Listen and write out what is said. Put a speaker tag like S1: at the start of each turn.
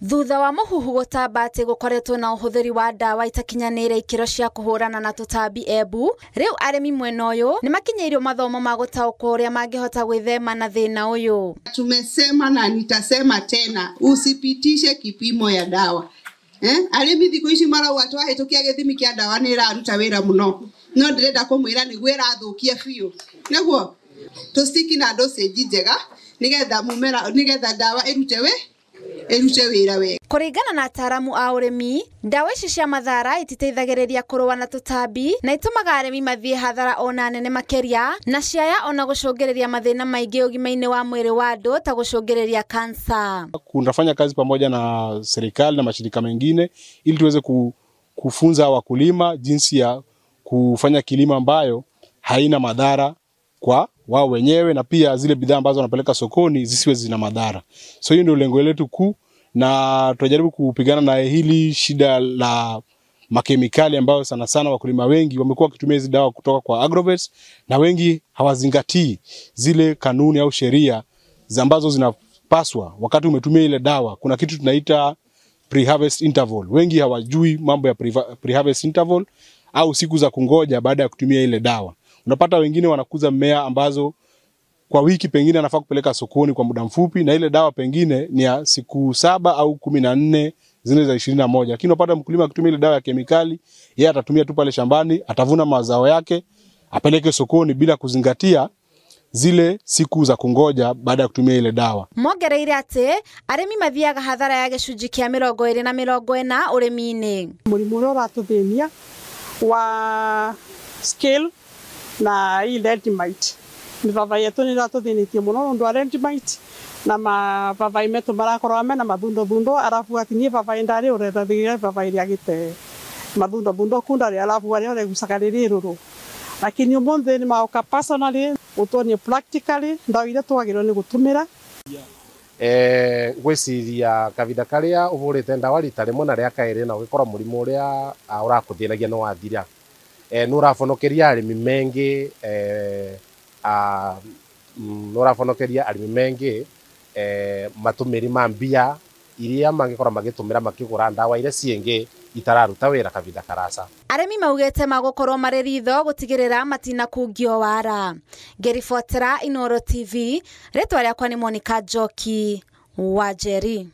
S1: Thutha wa mũhuhu gũtamba atĩ gũkoretwo na ũhũthĩri wa ndawa itakinyanĩire ikĩro cia kũhũrana na tũtambi Embu, rĩu arĩmi mwena ũyũ nĩmakinyĩirio mathomo ma gũtaũkwo ũrĩa mangĩhota gwĩthema na thĩna ũyũ.
S2: Tumesema na nitasema tena, usipitishe kipimo ya dawa. Arĩmi thikũ ici marauga twahĩtũkia gĩthimi kĩa ndawa nĩ ĩraruta wĩra mũno, no ndĩrenda kũmwĩra nĩguo ĩrathũkia biũ, nĩguo tũstiki na dosage njega nĩgetha mũmera, nĩgetha ndawa ĩrute wĩra wega.
S1: Kũringana na ataaramu a ũrĩmi, ndawa ici cia mathara ititeithagĩrĩria kũrũa na tũtambi na itũmaga arĩmi mathiĩ hathara ona nene makĩria na ciaya ona gũcũngĩrĩria mathĩna maingĩ ũgima-inĩ wa mwĩrĩ wa andũ ta gũcũngĩrĩria kansa.
S3: Tunafanya kazi pamoja na serikali na mashirika mengine ili tuweze kufunza wakulima jinsi ya kufanya kilimo ambayo haina madhara kwa wao wenyewe na pia zile bidhaa ambazo wanapeleka sokoni zisiwe zina madhara. So hiyo ndio lengo letu kuu, na tunajaribu kupigana na hili shida la makemikali ambayo sana sana wakulima wengi wamekuwa wakitumia hizi dawa kutoka kwa agrovets, na wengi hawazingatii zile kanuni au sheria ambazo zinapaswa wakati umetumia ile dawa. Kuna kitu tunaita pre-harvest interval. Wengi hawajui mambo ya pre-harvest interval au siku za kungoja baada ya kutumia ile dawa. Unapata wengine wanakuza mmea ambazo kwa wiki pengine anafaa kupeleka sokoni kwa muda mfupi, na ile dawa pengine ni ya siku 7 au 14, zile za 21. Lakini unapata mkulima akitumia ile dawa ya kemikali, yeye atatumia tu pale shambani, atavuna mazao yake, apeleke sokoni bila kuzingatia zile siku za kungoja baada ya kutumia ile dawa.
S1: Mongereire atĩ arĩmi mathiaga hathara ya gĩcunjĩ kĩa 20 na 40 ũrĩmi-inĩ.
S4: Mũrimũ ũrĩa ũratũthĩnia wa scale na hii red mite mĩbabaĩ yetu nĩ ĩratũthĩnĩtie mũno nĩ ũndũ wa red mite, na mababaĩ metũ marakorwo mena mathundothundo, arabu atinie babaĩ ndarĩ ũrethathĩrĩria babaĩ rĩagĩte mathundothundo kunda rĩ, arabu arĩa ũregucaga rĩrĩ rũrũ. Lakini ũmũthĩ nĩ maũka personally ũtuonie practically ndawa iria twagĩrĩirwo nĩ gũtũmĩra.
S5: Ngwĩciria kahinda karĩa ũhũrĩte ndawa rita rĩmwe na rĩa kerĩ na ũgĩkorwo mũrimũ ũrĩa ũrakũthĩnagia nĩ wathira, nĩ ũrabonokeria arĩmi mengĩ, nĩ ũrabonokeria arĩmi mengĩ matũmĩri ma mbia iria mangĩkorwo magĩtũmĩra makĩgũra ndawa iria ciĩngĩ itararuta wĩra kahinda karasa.
S1: Arĩmi maugĩte magũkorwo marĩ ritho gũtigĩrĩra matinakungio wara. Ngĩribotera Inooro TV, rĩtwa rĩakwa nĩ Monica Njoki wa Njeri.